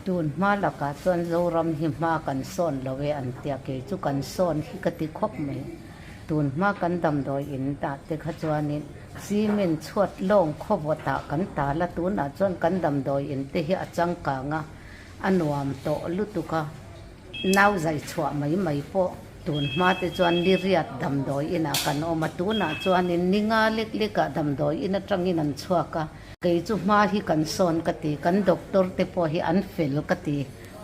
Tun hma lakah chuan Zoram hi hma kan sawn lo e an tia, kei chu kan sawn hi ka ti khawp mai. Tun hma kan damdawi in dah te kha chuanin cement chhuat lawng khawvawtah kan tal a, tunah chuan kan damdawi in te hi a changkang a, a nuam tawh lutuk a. Nau zai chhuah mai mai pawh tun hma te chuan ni riat damdawi inah kan awm a, tunah chuanin ni nga lek lekah damdawi in atangin an chhuak a. Kei chu hma hi kan sawn ka ti, kan doctor te pawh hi an fel ka ti,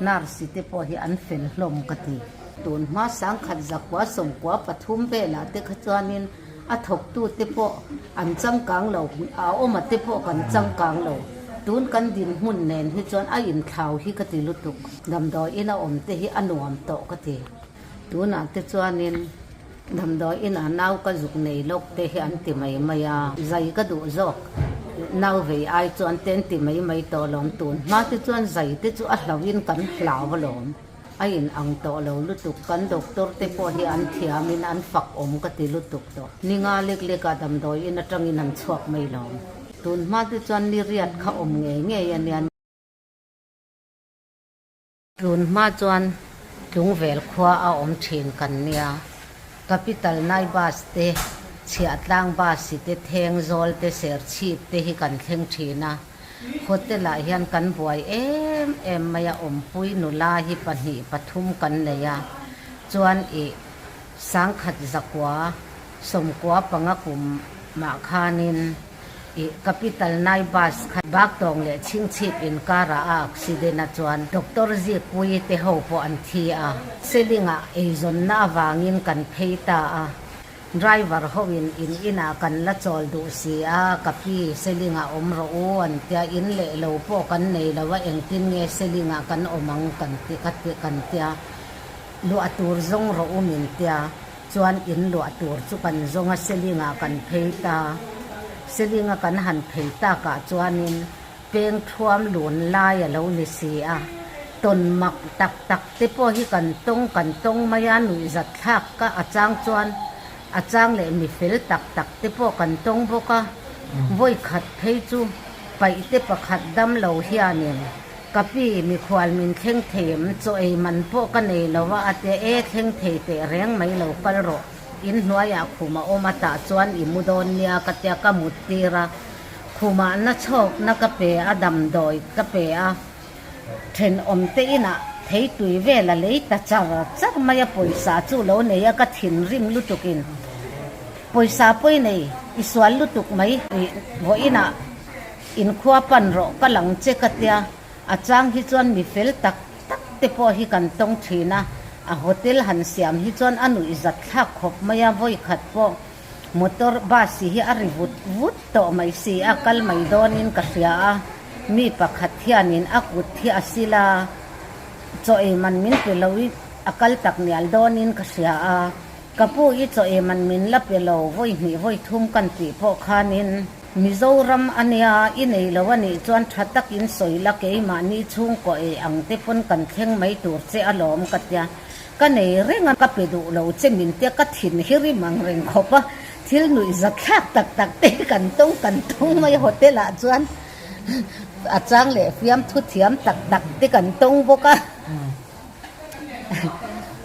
nurse te pawh hi an fel hlawm ka ti. Tun hma sangkhat zakua sawmkua pathum velah te kha chuanin a thawktu te pawh an changkang lo, a awma te pawh kan changkang lo. Tun kan dinhmun nen hi chuan a inthlau hi ka ti lutuk. Damdawi ina awm te hi a nuam tawh ka ti. Tunah te chuanin damdawi inah nau ka zuk nei lawk te hi an ti mai mai a, zai ka duh zawk. Nau vei ai chuan te an ti mai mai tawh alawm. Tun hma te chuan zai te chu a hlauhin kan hlau alawm. A in ang tawh lo lutuk. Kan doctor te pawh hi an thiamin an fak awm ka ti lutuk tawh. Ni nga lek lekah damdawi in atangin an chhuak mai lawm. Tun hma te chuan ni riat kha awm ngei ngei a nia. Tun hma chuan Tlungvel khua a awm thin kan nia. Capital nai bus te, Chhiahtlang bus te, Thengzawl te, Serchhip te hi kan thleng thin a. Hotel ah hian kan buai em em mai a, awmpui nula hi pahnih pathum kan nei a, chuan ih sangkhat zakua sawmkua panga kum mah khanin ih capital nai bus kha Baktawng leh Chhingchhip inkarah a accident a chuan Doctor Zikpuii te ho pawh an thi a, Seling ah eizawnna avangin kan phei ta a. Driver ho in in inah kan la chawl duh si a, ka pi Selingah awm rawh u an tia, in leh lo pawh kan nei lo a, engtin nge Selingah kan awm ang kan ti ka ti kan tia, luah tur zawng rawh u min tia, chuan in luah tur chu kan zawng a, Selingah kan phei ta, Selinga kan han phei takah chuanin peng thuam lun lai a lo ni si a, tawn mak tak tak te pawh hi kan tawng kan tawng mai a, nuihzat thlak ka a chang chuan a chang leh mi fel tak tak te pawh kan tawng bawk a, vawi khat phei chu paih te pakhat dam lo hianin ka pi mikhual min thleng thei em, chaw ei man pawh ka nei lo a, a tia e thleng thei teh reng mai lo kal rawh, in hnuaiah khum a awm a tah chuan i mu dawn nia ka tia ka mut tir a. Khumah na chhawkna ka pe a, damdawi ka pe a, thenawmte inah theitui vel a lei ta char char mai a, pawisa chu lo nei a, ka thinrim lutukin pawisa pawi nei i sual lutuk mai vawiinah inkhua pan rawh ka lang che ka tia, a chang hi chuan mi fel tak tak te pawh hi kan tawng thin a, a hotel han siam hi chuan a nuihzat thlak khawp mai a, vawikhat pawh. Motor bus hi a ri vut vut tawh mai si a, kal mai dawnin ka hria a, mi pakhat hianin a kut hi a sil a, chaw ei man min pe lo i a kal tak mial dawnin ka hria a, ka pu i chaw ei man min la pe lo vawi hnih vawi thum kan tih pawh khanin Mizoram a nia i nei lo a nih chuan tha takin sawi la keimahni chhungkaw ei ang te pawn kan thleng mai tur che alawm ka tia. Ka nei reng a, ka pe duh lo che min tia ka thin hi rim ang reng khawp a, thil nuih za thlak tak tak te kan tawng kan tawng mai hotel ah chuan a chang leh fiam thu thiam tak tak te kan tawng bawk a.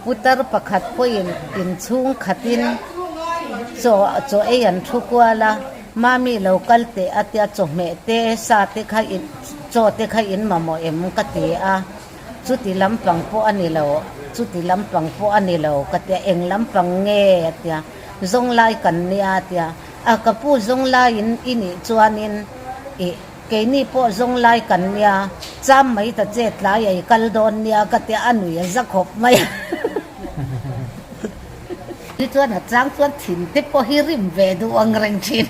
Putar pakhat pawhin inchhung khatin chaw chaw ei an thu kual a, mami lo kal teh a tia chawhmeh te sa te kha in chaw te kha in mamawh em ka ti a. Chuti lampang pawh a ni lo, chuti lampang pawh a ni lo ka tia, eng lampang nge a tia, zawnglai kan nia a tia, a ka pu zawnglaiin i nih chuanin ih keini pawh zawnglai kan nia, cham mai ta che tlai a i kal dawn nia ka tia, a nui a za khawp mai a. Tichuan a chang chuan thin te pawh hi rim ve duh ang reng thin.